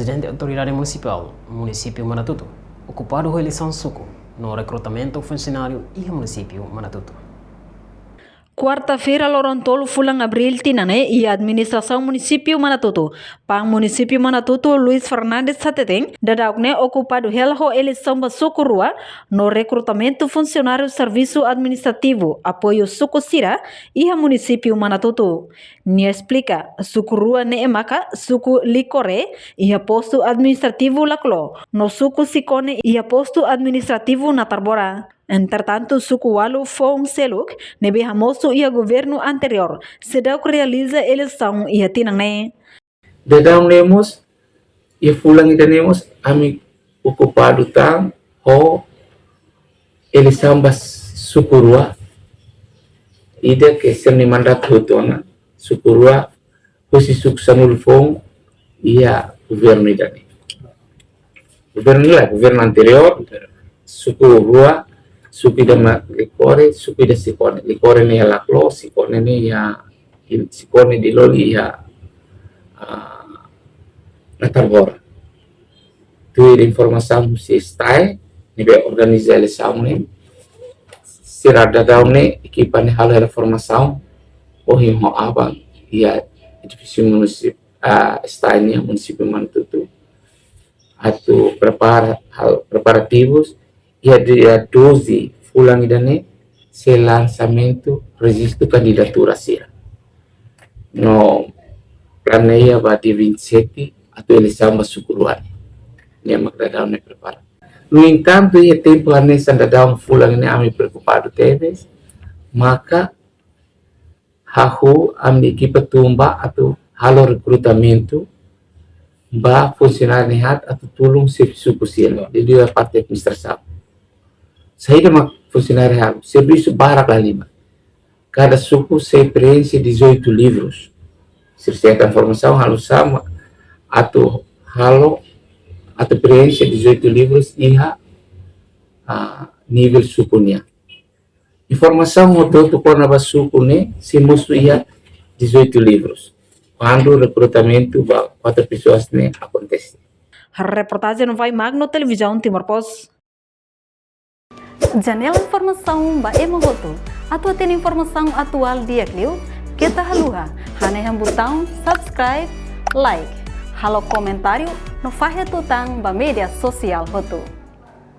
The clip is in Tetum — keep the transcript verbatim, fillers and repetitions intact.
Prezidente Autoridade Munisipál Munisípiu Manatuto, okupadu ho eleisaun suku no rekrutamentu funsionáriu iha Munisípiu Manatuto. Kuarta-feira, loron tolu fulan Abríl tinan ne'e, iha Administrasaun Munisípiu Manatuto, PAM Munisípiu Manatuto, Luis Fernandes hateten, daudaun ne'e okupadu hela ho eleisaun ba suku rua no rekrutamentu funsionáriu servisu administrativu apoiu suku sira iha Munisípiu Manatuto. Nia esplika, suku rua ne'e maka suku Likore, iha postu administrativu Laklo, no suku Sikone, iha postu administrativu Natarbora. Entretantu, suku ualu foun seluk ne'ebé hamosu iha governu anteriór seidauk realiza eleisaun iha tinan ne'e. Daudaun ne'e mós, iha fulan ida-ne'e mós, ami okupadu tan ho eleisaun ba suku rua, ida ke sira-nia mandatu hotu ona, suku rua, husi suku sanulu foun iha governu ida-ne'e. Governu ida, governu anteriór, suku rua, suku ida mak Likore, suku ida Sikone. Likore ne'e iha Laklo, Sikone ne'e iha, Sikone Diloli iha, ah, Natarbora. Tuir informasaun husi STAE, ne'ebé organiza eleisaun ne'e, sira daudaun ne'e, ekipa ne'e halo hela formasaun, ohin ho aban, iha edifísiu munisip-, ah, STAE nian, Munisípiu Manatuto, atu prepara, halo preparativus, iha dia doze fulan ida-ne'e, sei lansamentu rejistu kandidatura sira. No planeia ba dia vinte e sete atu eleisaun ba suku rua ne'e. Ne'e mak daudaun ne'e prepara. No entantu, iha tempu hanesan daudaun fulan ne'e ami preokupadu tebes, maka hahú ami-nia ekipa tun ba atu halo rekrutamentu ba funsionáriu ne'e haat atu tulun xefe suku sira, liuliu iha parte administrasaun. Saida mak funsionáriu halo? Servisu barak la halimar. Kada suku sei preenxe dezoito livrus. Sira sei hetan formasaun halo sama atu halo, atu preenxe dezoito livrus iha, ah, nivel suku nian. Informasaun hotu-hotu kona-ba suku ne'e sei mosu iha dezoito livrus, kuandu rekrutamentu ba kuatru pesoas ne'e akontese. Reportajen Vai Magno, Televizaun Timor Post. Janela informasaun ba ema hotu. Atu hatene informasaun atuál di'ak liu, keta haluha hanehan butaun subscribe, like, halo komentáriu no fahe tutan ba média sosiál hotu.